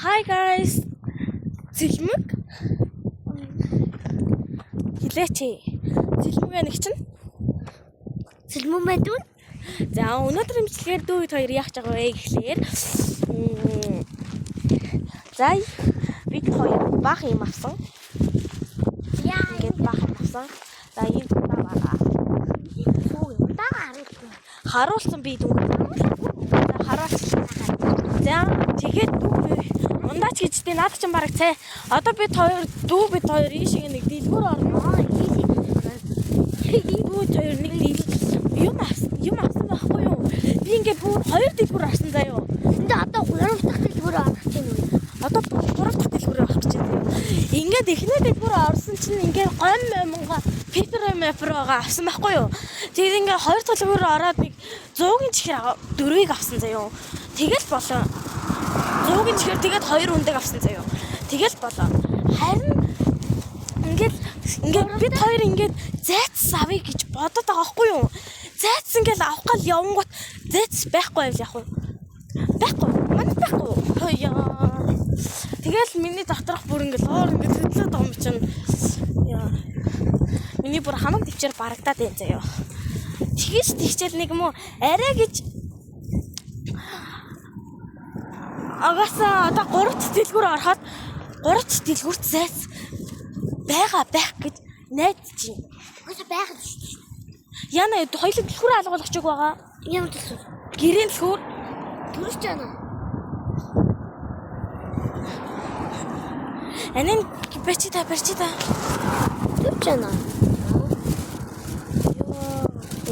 Hi guys. Зэлмэг. Хилээч. Зэлмэг нэг чинь. Сэлмэн байдгүй. За өнөөдөр имчилгээр дүү бид хоёр яах гэж байгаа вэ гэхлээр за бид хоёр баах юм авсан. Яа, Ингээд баах юм авсан. За ийм удаа байгаа. юу юм да харагдсан. Харуулсан би дүнг. За харуулсан. За тэгээд дүү ундаач гэжтэй наад чинь бараг цай. Одоо бид хоёр дүү бид хоёр ийшээ нэг дэлгүүр орно. Аа, ийшээ. Дүү бид хоёр нэг дэл юм авсан байхгүй юу? Би ингээд бүр хоёр дэлгүүр орсон заяо. Энд одоо гурав дахь дэлгүүр орох гэж байна уу? Одоо бүр гурав дахь дэлгүүр орох гэж байна. Ингээд эхний дэлгүүр орсон чинь ингээд гом момго пепер мепрога авсан байхгүй юу? Тэгээд ингээд хоёр дахь дэлгүүр ороод нэг 100-ын чихэр дөрвийг авсан заяо. Тэгэл болоо. 100-ын чихэр тэгээд хоёр үндэг авсан заяо. Тэгэл болоо. Харин ингээд ингээд бид хоёр ингээд зайц авъя гэж бодод байгаа байхгүй юу? Зайц ингээд авах гал явангууд зайц байхгүй байл яг уу. Байхгүй. Манайд байхгүй. Яа. Тэгэл миний доторх бүр ингээд лоор ингээд хөдлөөд байгаа юм чинь. Яа. Миний бүр хамаг төвчээр барагдаад байна заяа. Тэгэж тэгчээл нэг юм уу арай гэж Агаасаа одоо гурав дахь дэлгүүр ороход гурав дахь дэлгүүрт зайц байгаа байх гэж найдаж байна. Угаасаа байх л шүү дээ. Яна хоёулаа дэлгүүрээ алгуулах чиг байгаа. Ямар дэлгүүр? Гэрийн дэлгүүр. Төрөж байна. Анин барьчи та барьчи та. Төрөж байна.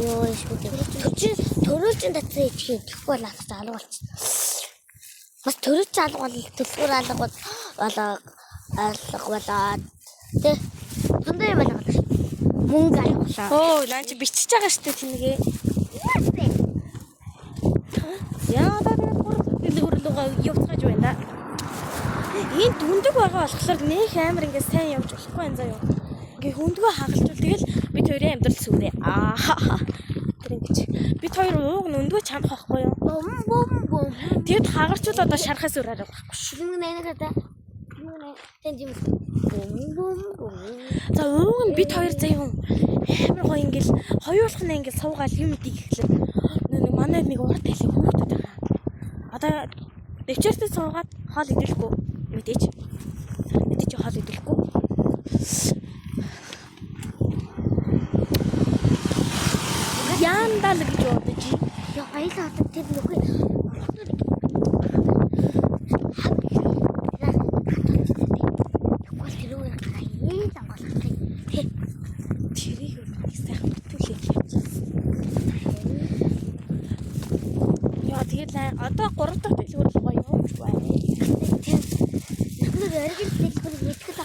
Йоо, шүү дээ. Төрөж төрөж татсан ичхин тэгэхгүй бол алах алга болчих. Бас төрөж алга бол төлхөр алга бол болоо алга болоод тэ зөндөө юм алга болоо. Мөнгө алга болоо. Оо, наа чи бичиж байгаа штэ тэнийгээ. Яа одоо тэгээд гурав дахь дэлгүүр рүүгээ явцгааж байна да. Энд дүндэг байгаа болохоор нөх амар ингээд сайн явж болохгүй энэ заяа. Ингээ хүндгөө хагалжвал тэгэл бид хоёрын амьдрал сүрээ. Аа. Тэр ингэж бид хоёр ууг нь өндгөө чамх байхгүй юу? Бум бум бум. Тэгэд хагарчвал одоо шархаас өрөөрэй байхгүй шүү. Шүлмэг найнаа та. Тэн юм. Бум бум бум. За ууг нь бид хоёр заяа юм. Амар гоё ингээл хоёулах нь ингээл суугаал юм идэг гэхлээр нэг манай нэг урт тайлын хүүхдүүд байгаа. Одоо дэвчээртэй суугаад хоол идэхгүй мэдээж. Мэдээж хоол идэхгүй. Яандал гэж бодож. Яа баялаа одоо тэр нөхөр Тэрийг нэг сайхан бүтүүлээ гэж. Яа тэгэл одоо гурав дахь дэлгүүр рүү явж байна.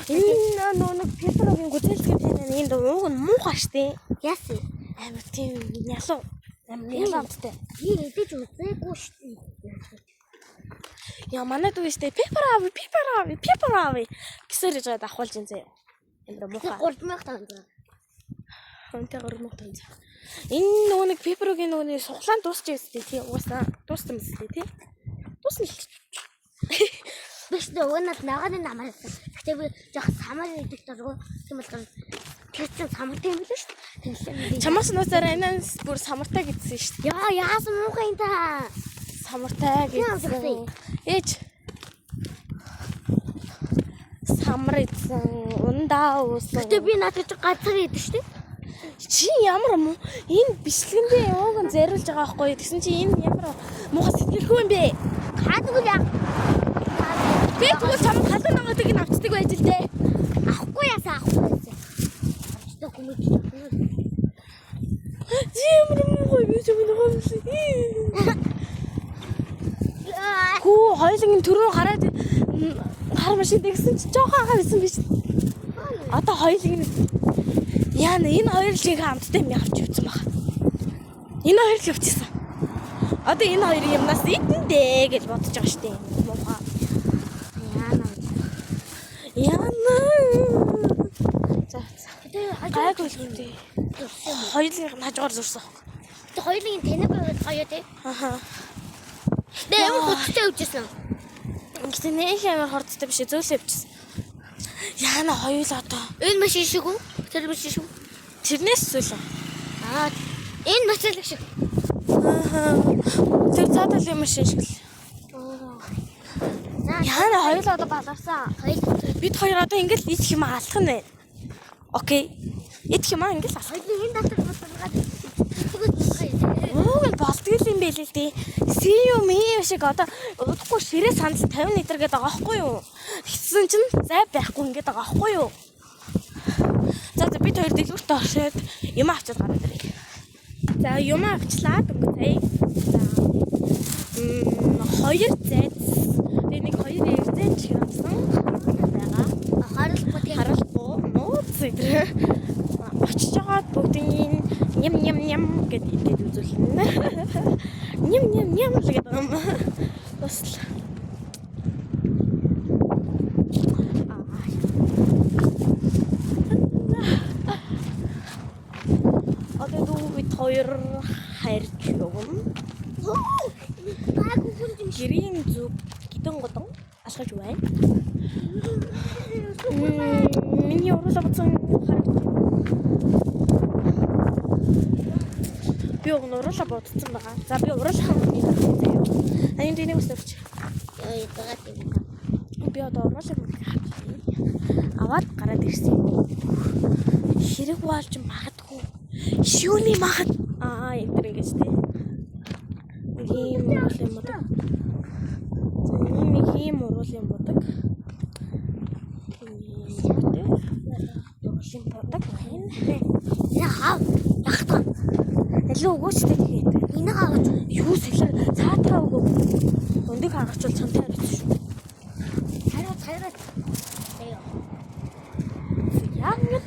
Энэ нөө нэг Петрогийн гүзээлзгэн тань энд ууг нь муухай штэ. Яасан? Амар тийм ялуу. Амар ялуу амттай. Би эдэж үзээгүй шүү дээ. Яа манай дүү штэ пепер аав, пепер аав, пепер аав гэсээр жаад авахулж ин заяа. Амар муухай. 3500. Хонтой 3500. Энэ нөгөө нэг пеперогийн нөгөө нэг суглаан дуусч байсан тий угаасаа дууссан мэт тий. Дуусна л. Биш нэ уг нь бол нагааны намаас. Гэтэ би жоох самар идэх дургу. Тийм болохоор тэр чинь самартай юм билээ шүү дээ. Тэгэхээр би Чамаас нууцаараа энэ бүр самартай гэдсэн шүү дээ. Яа яасан муухай юм та. Самартай Яа, гэдсэн. гэсэн. Ээж. Самар идсэн, ундаа уусан. Гэтэ би надад чи газар идэх шүү дээ. Чи ямар муу энэ бичлэгэндээ ууг нь зориулж байгаа байхгүй юу? Тэгсэн чи энэ ямар муухай сэтгэлгүй юм бэ? Хаадгүй яа. Би тэгвэл чам халуун ногоодыг нь авчдаг байж л дээ. Авахгүй яасан авахгүй яасан. Авчдаг хүмүүс ч Чи ямар муухай би чам ногоомлоо. Хүү хоёуланг нь түрүү гараад хар машин дэгсэн чи жоохон агаа байсан биш. Одоо хоёуланг нь яана энэ хоёр л жинхэнэ амттай юм авч явсан баг. Энэ хоёр л явчихсан. Одоо энэ хоёрын юмнаас идэндээ гэж бодож байгаа штеп. Муухай. Яана. Яна. За за. Гэтэ Гайгүй л юм дээ. зурсан юм. Хоёулынх нь хажуугаар зурсан. Гэтэ хоёулын таныг байвал гоё тий. Аха. Гэтэ ямар хөтөлтэй явжсэн. Гэтэ нэх амар хурдтай биш, зөөлөө явчихсан. Яана хоёул одоо. Энэ машин шиг үү? Тэр машин шиг үү? Тэрнээс зөөлөө. Аа, энэ машин шиг. Аа. Тэр цаатал юм шиг л. За, Яана хоёул одоо баларсан. хоёул. Бид хоёр одоо ингээл идэх юм алах нь байна. Окей. Идэх юм аа ингээл алах. Хоёул энэ дотор босгоод Ууг нь болдгол юм байл л дээ. Сүү юм шиг одоо удахгүй ширээ сандал 50 литр гэдэг байгаа байхгүй юу? Тэгсэн чинь зай байхгүй ингээд байгаа байхгүй юу? За за, бид хоёр дэлгүүрт оршоод юм авчиад гараад ирье. За, юм авчлаа дөнгөж заяа. За. Хоёр зайц. Тэгээ нэг хоёр эрзэн чих авсан байгаа. Харуулахгүй тийм. Харуулахгүй нууц өдр. Очиж байгаад бүгдийн ням ням ням гэд идээд үзүүлнэ. Ням ням ням л гэдэг юм. Бас л. Одоо дүү бид хоёр хайрч явна. Баг хүн юм шиг. Гэрийн зүг гидэн годон алхаж байна. Миний уруулаа буцсан харагдаж байна. Би уг нь уруулаа бодсон байгаа. За, би уруулах юм заяа. А энэ энийг ус авч. Яа, яагаад юм. Би одоо уруулаа мөрийг авчих. Аваад гараад ирсэн юм. Хэрэг болж магадгүй. Шүүний магад. Аа, энэ төр ингэж тий. Нэг ийм уруулын будаг. За, энэ нэг ийм уруулын будаг. Ийм будаг. Уруулын будаг байна. Энэ хав. Яхтаа. Алуу өгөөч тэ тэгээд. Энэ хавч. Юу сэлэр цаатаа өгөө. Өндөг хагарчвал чамтай харилцсан шүү. Хариу царай. Заяа. Яг ингэ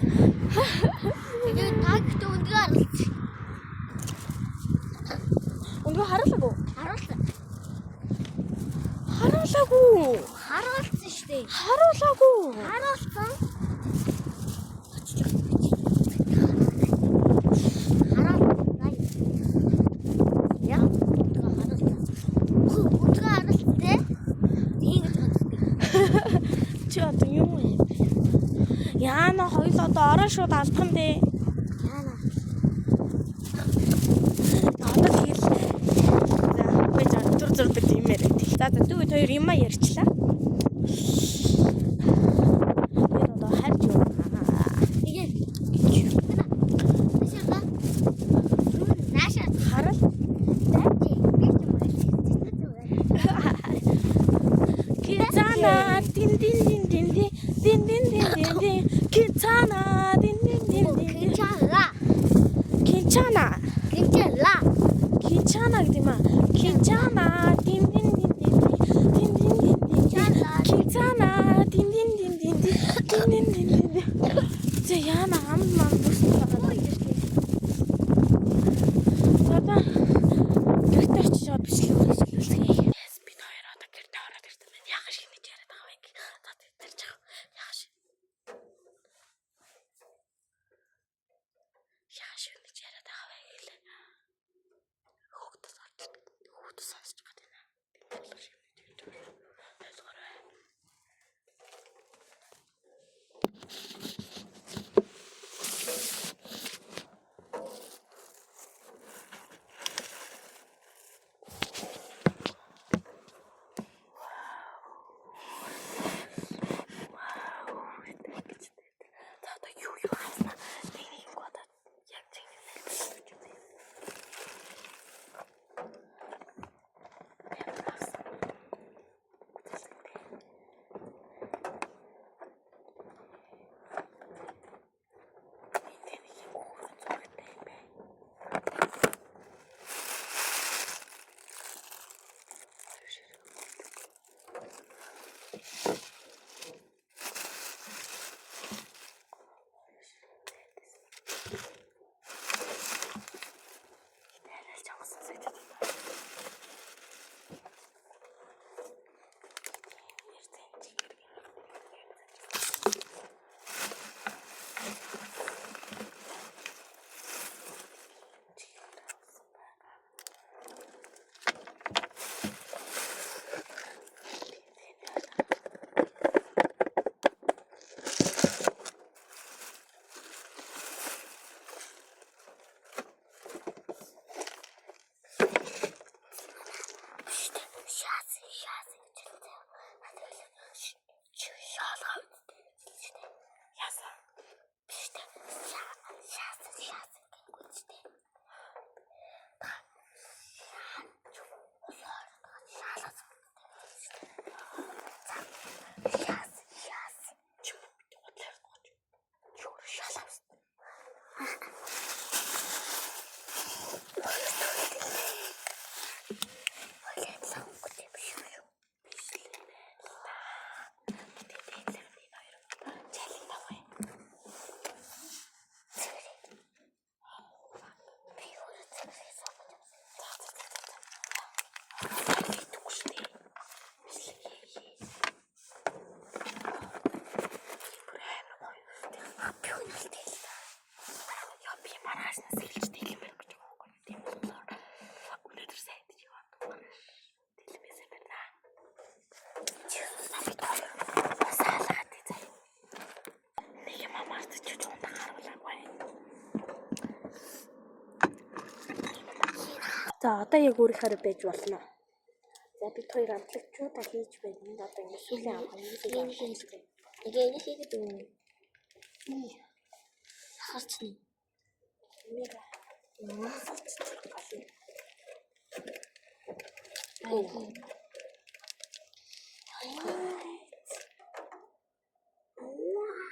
Тэгээд та гэхдээ өндгөө харуулчих. өндгөө харуулаагүй. Харуулсан. Харуулаагүй. Харуулсан шүү дээ. Харуулаагүй. Харуулсан. Харуулсан. Яа, өндгөө харуулсан. Өндгөө харуулсан те. Ингэж ганцдаг. Чи одоо юу юм? Яана хоёул одоо ороо шууд алдах юм дээ. Яана. Одоо тэгэл за үгүй, за, түр зур бид юм яриад. За за, дүү бид хоёр юмаа ярьчлаа. Тэгээд одоо харж явна. Тэгээд наашаа. Наашаа. Харал. Дайч. Би ч юм уу. Кицана дин дин дин дин дин дин дин дин дин дин кицана дин дин дин дин дин. Кинчала. Кинчана. Кинчала. Кинчана гэдэг юм аа. Кинчана дин дин дин дин дин дин дин дин дин кинчана дин дин дин дин дин дин дин дин дин. За, яана ам мам бүсэн байгаа. За, одоо гэртээ очиж байгаа бичлэг үргэлжлүүлцгээе. Yes, бид хоёр одоо гэртээ ороод ирсэн байна. Яхаш шинэж яриад байгаа вэ? За, тэр жах. Яхаш. Яхаш шинэж яриад байгаа вэ гэлээ. Хүүхдүүд орж хүүхдүүд сонсож байгаа. Шаасан шаасан гэж хэлсэн. Тэгэл шоолгоо үстэй гэж хэлсэн. Яасан? Биш үү? Шаасан шаасан гэнгүүт шүү дээ. Шаасан шаасан. Чи бодлоо ярьдаг. Чи өөрөө шалаа үстэй. Хоёлаа адилхан өнгөтэй биш үү? Биш л юм байна л та. Тэгээд дээдлэр нь энэ хоёр чалиг тавь. Цэвэр. Би өөрөө цэвэрээ сонгож авсан. За за за за. Идэхгүй шүү дээ. Бичлэг хийе. Бүр амар гоё. Би үнэлтэй л та. Яа би маргаашнаас эхэлж дэлгэн барих гэж байгаа байхгүй юу? Тийм болохоор өнөөдөр сайн идэж яваа. Дэлгэнээс юм байна. Чи Би хоёр салаад тий заяа. Нэг юм мартаж чи чундаа харуулаагүй. За одоо яг өөрийнхөө байж болно. За бид хоёр амтлагчудаа хийж байна. Энд одоо ингэ сүүлийн авах юм Энэ хийж хийж байна. Нэг энэ хийгээд өгнө. Харч нэг. Нэг Яа. Оо.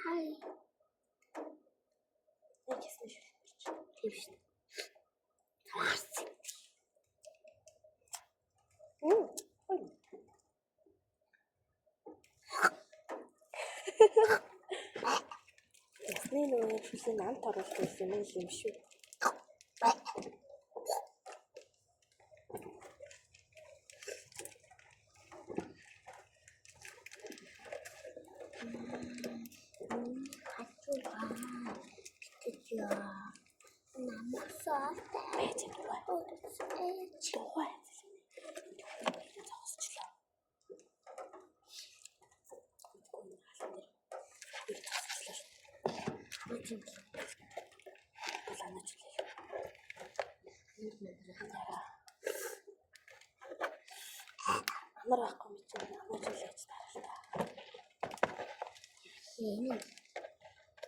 Вай. Нэг хийсэн шүү. Тийм шүү. Харц. Мм. Ой. Ясны нөгөө шүлэг амт оруулах юм юм шүү. Хачуу. Тэгэж яа. Намсаа. Байж дугуй. Ээж. Дугуй. Зогсчлоо. Үгүй энэ хаалт дээр. Тэр зогсчлоо шүү. Хамт юм. Булаанаж үлээ. Амар байхгүй мэт чинь амаач үлээж тарал та. Энэ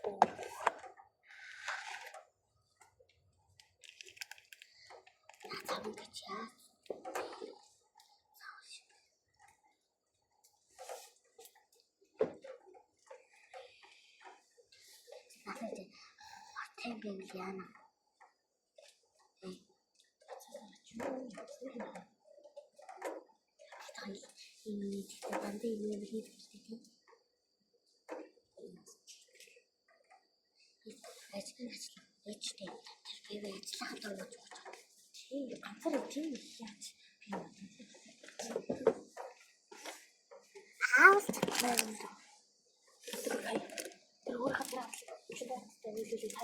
Оо. цаван гэж яа. Надад хортой байвал яана. Энэ дандаа юм хийх хэрэгтэй тийм. Ажил ажил ээжтэй тэр би ажиллах дургуй гэж байна. Тийм ганцаараа тийм их яаж би юм. Аавал чадлаа юм. Тэр хай. Тэр өөр газар амтлаг. Чи бодтой нийлүүлээ та.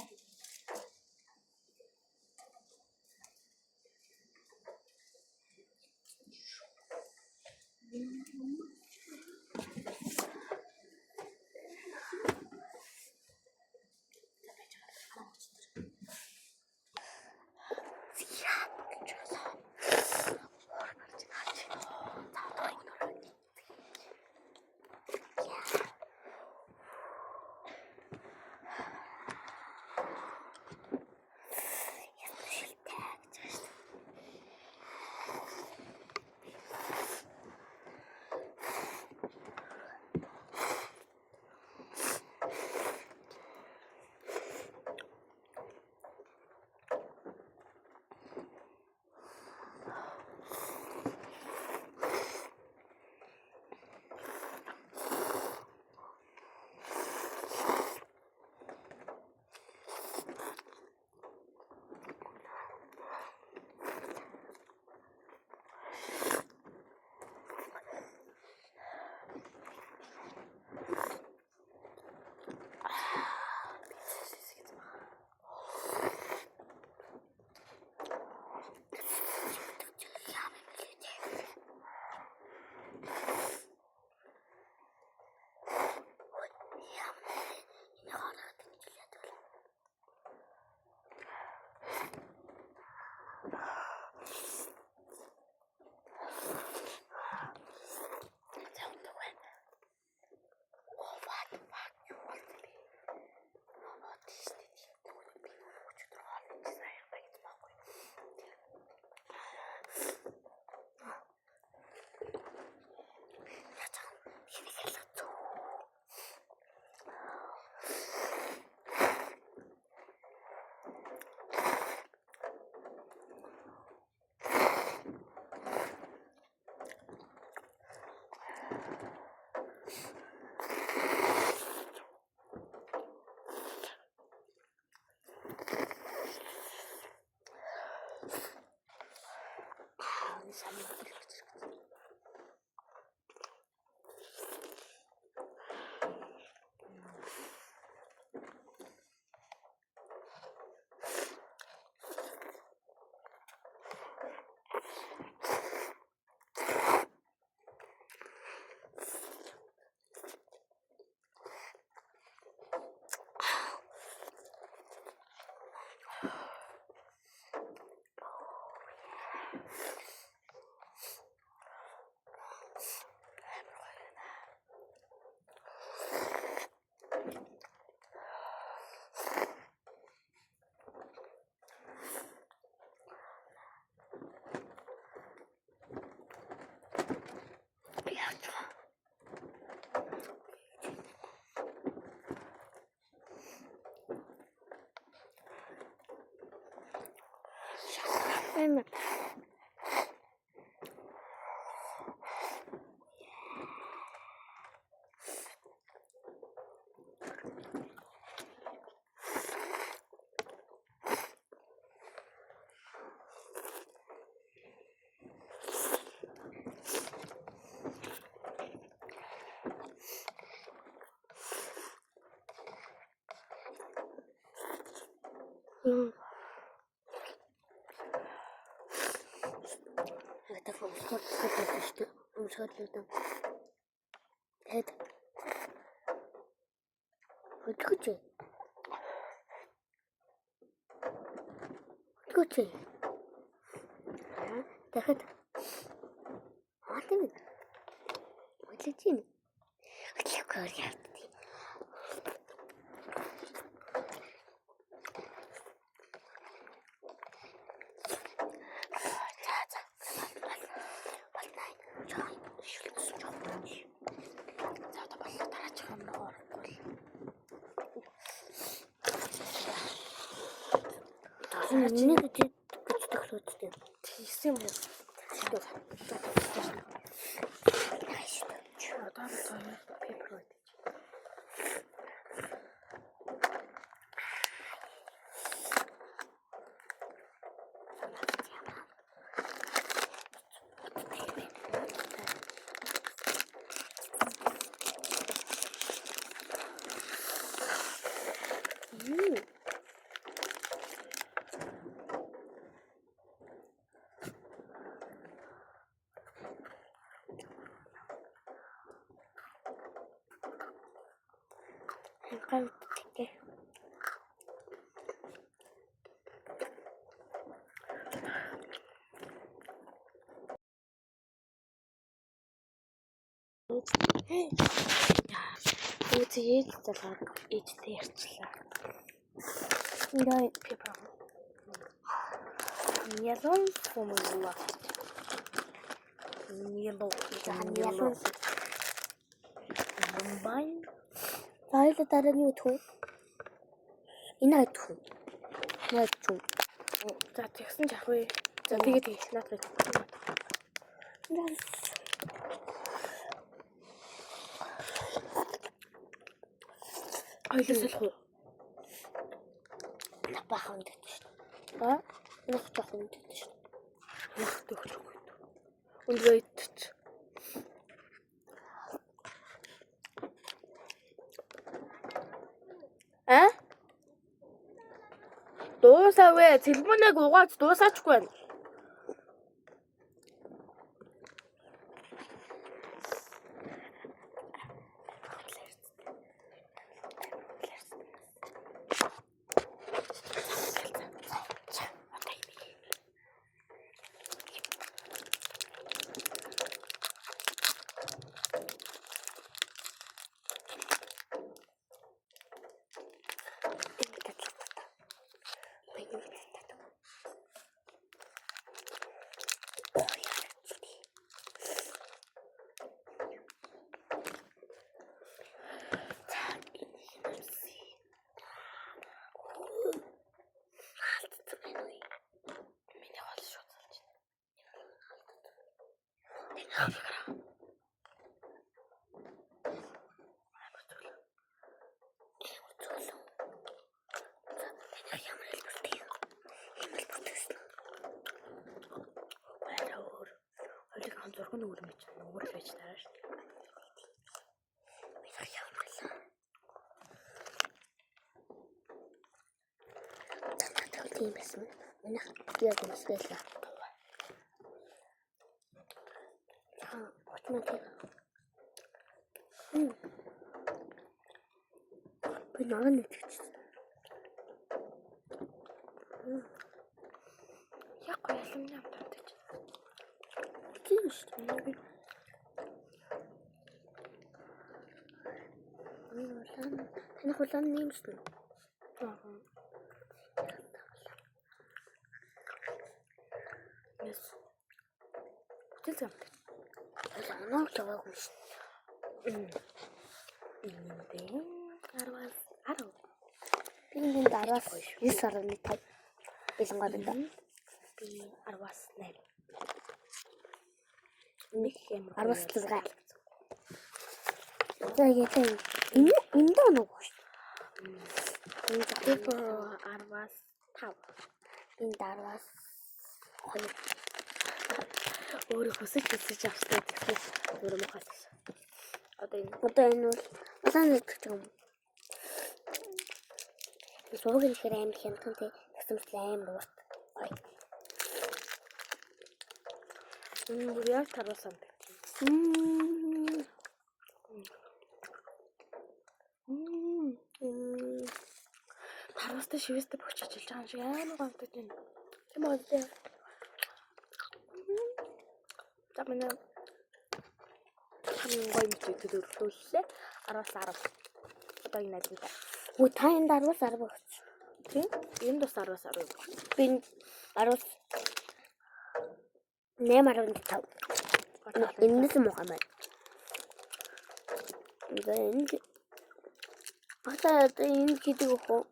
Шамын хэлэх гэж байна. Амар гоё байна. Яаж вэ? Амар. Яг өмсгөл шүү дээ. Өмсгөл үү. Тэгэд хөдөлгөж. Хөдөлгөж. Тэгэхэд аа тийм үү. Хөдлөж юм. Хөдлөхгүй явдیں۔ За за. Болнаа. Жоо шүлгсэн жоо. За одоо боллоо дараачих юм руу орохгүй л. Миний гэж гэж тохиолдсон. Тэгсэн юм уу? За за. Одоо бид хоёр пеппер идэж. Юу? Гай үттэй. Өөцөө ээж залгааг ээжтэй ярьчлаа. Ингээ Пеппер. Ялун хүмүүл. Ялун. ялун. Байн. За хоёулаа дараа нь юу идэх вэ? Энэ идэх үү? Энэ идэх үү? За тэгсэн ч ах вэ. За тэгээд тэгэх наадах. Хоёулаа солих уу? Нах бахан үндэт шүү. Аа? Нах жоохон үндэт шүү. Нах төгчлөхгүй. Өндрөө идчих. А? Дуусаа вэ. Цэлмүнэг угаач дуусаачгүй байна. Энэ татлаа. Миний татлаа. Нүг нүгэр мэж нүгэр л байж таараа шүү дээ. Миний явуулаа. Татаа тийм байсан. Миний яг юмсгэлээ. За, утмаа тийм. Би ногоон итгэж. Яг гоё алюминий амт амтаж. Тийм шүү дээ. Миний улаан, таних улаан нэм шүү. Аа. Yes. Бүтээл амт. Оноо л яваагүй шүү. Энэ дээ. 10-аас 10. Би энд 10-аас 9.5 бэлэн гоо байна. Би 10-аас 8. Нэг амар 10-аас 6. За яа энэ энд оноо шүү. Би 10-аас 5. Энд 10-аас 2. Өөрөө хүсэж хүсэж авсан тэгэхээр өөрөө муухай гэсэн. Одоо энэ Одоо энэ бол улаан нэгтгэж байгаа юм. Суваг ирэхээр амар хямдхан тий. Тэгсэн мэт амар урт. Гоё. Энэ бүр яг тараас амтдаг. Мм. Мм. Таруустай шивээстэй бөгч ажиллаж байгаа юм шиг амар гоё амтдаг юм. Тийм үү. За манай хамгийн гоё мэт төлөвлөлөө. 10-аас 10. Одоо энэ аль вэ? Үгүй та энд 10-аас 10 өгч. Тийм. Энд бас 10-аас 10 өгч. Би энд 10-аас 8.5. Энэс муухай байна. За энэ одоо энэ гэдэг өгөх үү?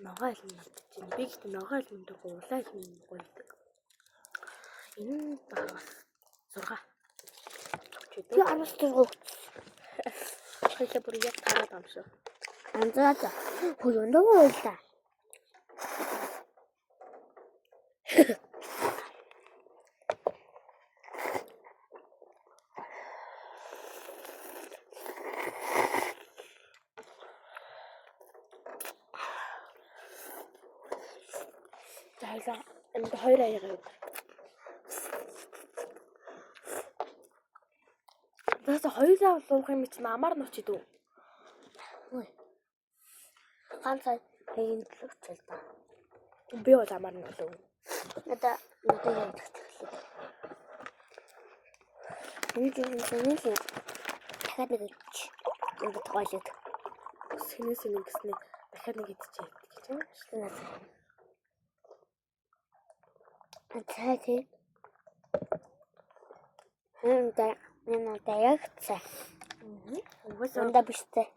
Ногоо аль нь амтж байна. Би гэхдээ ногоо аль нь дэх улаан аль нь гоё гэдэг. Энэ нь 10-аас 6. Би 10-аас 6 өгч. Хоёлаа бүр яг тараад юм шиг. Анзаа за. Хөө юндаа байлаа. За хоёлаа энд хоёр аяга юу. За хоёлаа луух юм чинь амар нууч идэв. Үгүй. Ганц энд л өчөл та. Би бол амар нь лөө. Надаа надаа яг өчөл. Энэ зүйл нь дахиад нэг идчих. Ингээд гойлоод. Сэнээс нэг гэснээр дахиад нэг идчихээ гэж юм. Цай тий. Хм да энэ даяг цай. Угаасаа Ундаа биш цай.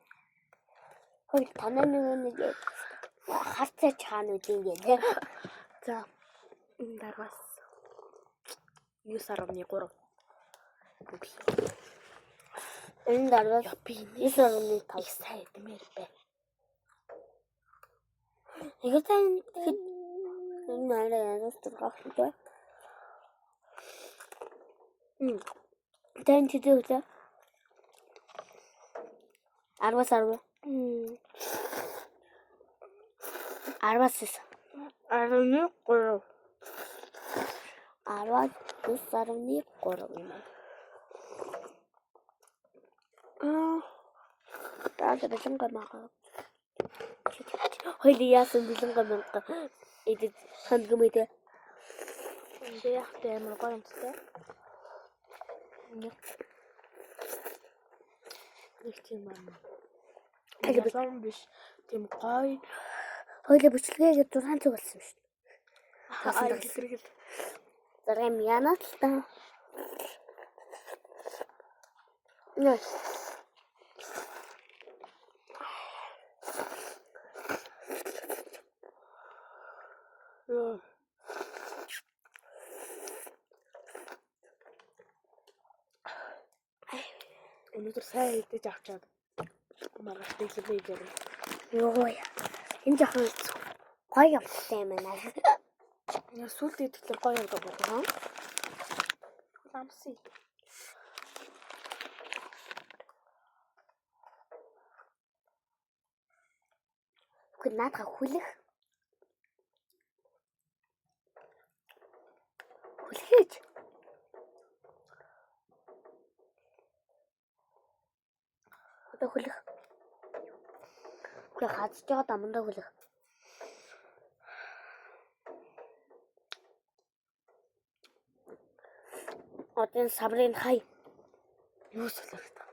Хөөе танаа нэг нэг хар цай чаана үгүй ингээд. За энэ дараас 9.3. Энэ дараас Би 9.5. их сайн идмээр байна. Их сайн тэгэхэд энэ арай янз бүр хэрэгтэй. Тэн чи зөөлөө. 10-аас 10. 10-аас 9. 13. 10-аас 9.3 юм. Аа Аа бэлэн гамаа. Хоёул яасан бэлэн гамаа идэж хандгам идэ. энэ яг тэ амар гоё юмтай. Нэг нэг тийм юм. Ялан биш. Тийм гоё. Хоёул бичлэгээ 6 цаг болсон шүү дээ. Аа зэрэг 6 янаа л та. Нэ. Йоо. Өнөөдөр сайн идэж авчаад маргааш дэглэмээ идээрэй. Йоо яа. Энэ жоохон гоё явцтай юм байна. Яа сүлд идэхлээр гоё юм байна. Ламси. Үгүй наадах хүлэх. Хүлхэж. Одоо хүлэх. Үгүй хазж байгаа дамандаа хүлэх. Одоо энэ саврын хай. Юу солиортой.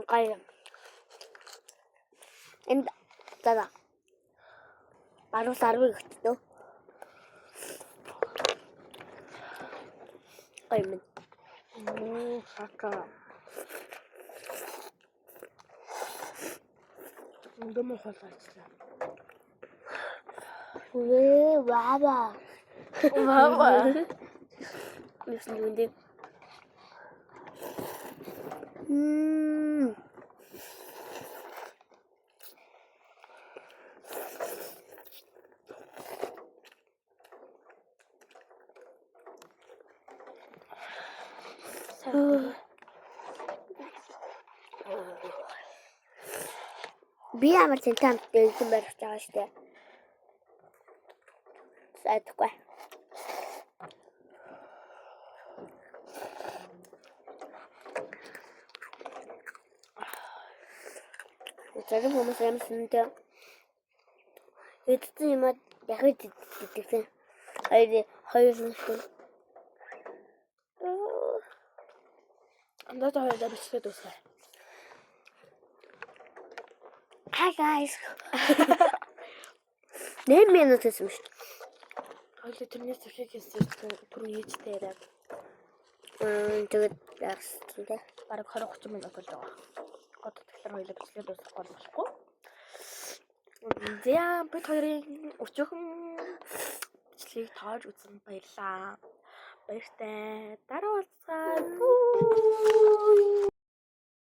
Гай. Энд за. 10 10 өгчдөө. Гай минь. Хака. Ингээ муу хоол ажиллаа. Вэ вава. Вава. Юусэн юм бэ? Би ямар цэнтэй амттай юм барих байгаа штэ. Сайдгүй. Зарим хүмүүс амар сүнтэй. Эдсэн юм а дахиж идэгсэн. Хоёр хоёр сүнтэй. Андаа хоёроо бичлээ дуусгая. Hi guys. 8 минут гэсэн юм шүү. Хоёлоо тэрний цохийг хийсэн түрүү ээжтэй яриад Тэгээд яасан те. бараг 20 30 минут болж байгаа. Одоо тэгэхээр хоёлоо бичлээ дуусгах болохгүй. За бид хоёрын өчөөхөн бичлэгийг тоож үзсэн баярлаа. Баяртай. Дараа уулзцаа.